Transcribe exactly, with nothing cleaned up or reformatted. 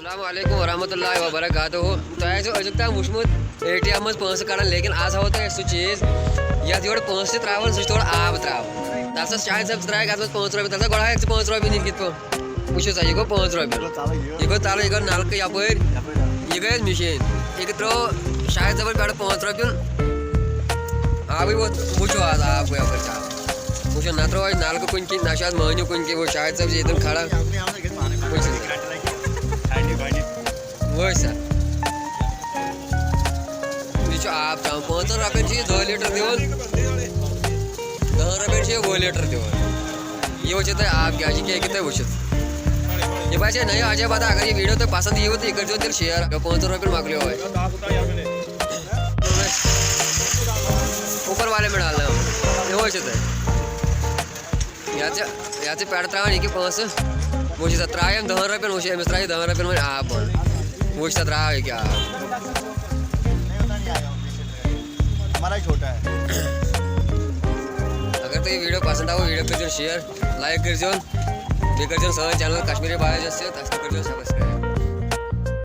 السلام علیکم ورحمۃ اللہ وبرکاتہ۔ تۄہہِ آسیو أزیُک تام وٕچھمُت اے ٹی ایم منٛز پونٛسہٕ کڑان، لیکن آز ہاوو تۄہہِ أسۍ سُہ چیٖز، یتھ یورٕ پونٛسہٕ چھِ ترٛاوان، سُہ چھُ تورٕ آب ترٛاوان۔ تتھ سا شاہد صٲب ترٛایہِ اتھ منٛز پانٛژھ رۄپیہِ، تتھ سا گۄڈٕ ہاوکھ ژٕ پانٛژھ رۄپیہِ نِتھ کِتھ پٲٹھۍ؟ وٕچھِو سا، یہِ گوٚو پانٛژھ رۄپیہِ، یہِ گوٚو تلہٕ، یہِ گوٚو نلکہٕ یپٲرۍ، یہِ گٔے اَسہِ مِشیٖن، یہِ ترٛوو شاہد صٲبن پٮ۪ٹھٕ پانٛژھ رۄپیُن آبٕے ووت۔ وٕچھِو آز آب گوٚو یپٲرۍ ژاو۔ وٕچھِو، نہ ترٛوو اَسہِ نلکہٕ کُنہِ کِنۍ، نہ چھُ اتھ مٲنِو کُنہِ کِنۍ۔ وٕچھ، شاہد صٲب چھِ ییٚتٮ۪ن کھڑا۔ وٕچھِو سا۔ وٕچھ سا۔ یہِ چھُ آب چٮ۪وان۔ پانٛژن رۄپین چھُ یہِ دَہ لیٖٹر دِوان۔ دَہن رۄپین چھُ یہِ وُہ لیٖٹر دِوان۔ یہِ وٕچھِو تُہۍ آب کیٛاہ چھُ، یہِ ہیٚکِو تُہۍ وٕچھِتھ۔ یہِ باسے نٔے عجٲیب اَتھا۔ اگر یہِ ویٖڈیو تۄہہِ پسنٛد یِیوٕ تہٕ یہِ کٔرۍزیو تیٚلہِ شِیر۔ پانٛژن رۄپین مۄکلیو اَسہِ۔ اوپر والے میں ڈالنا ہے۔ یہِ وٕچھِو تُہۍ۔ یتھ چھِ، یتھ چھِ پٮ۪ٹھٕ ترٛاوان یہِ کہِ پونٛسہٕ۔ وٕچھ سا، ترٛایہِ أمۍ دَہن رۄپین، وٕچھ أمِس ترٛایہِ دَہن رۄپین وۄنۍ آب بۄن۔ وٕچھ سا، درٛاو یہِ کیٛاہ آب۔ हमारा ही छोटा है। اگر تۄہہِ یہِ ویٖڈیو پسنٛد آو، ویٖڈیو کٔرۍزیو شِیر، لایک کٔرۍزیو، بیٚیہِ کٔرۍزیو سٲنۍ چینل کشمیٖری بایز یۄس چھِ، تَتھ تہِ کٔرۍزیو سبسکرایب۔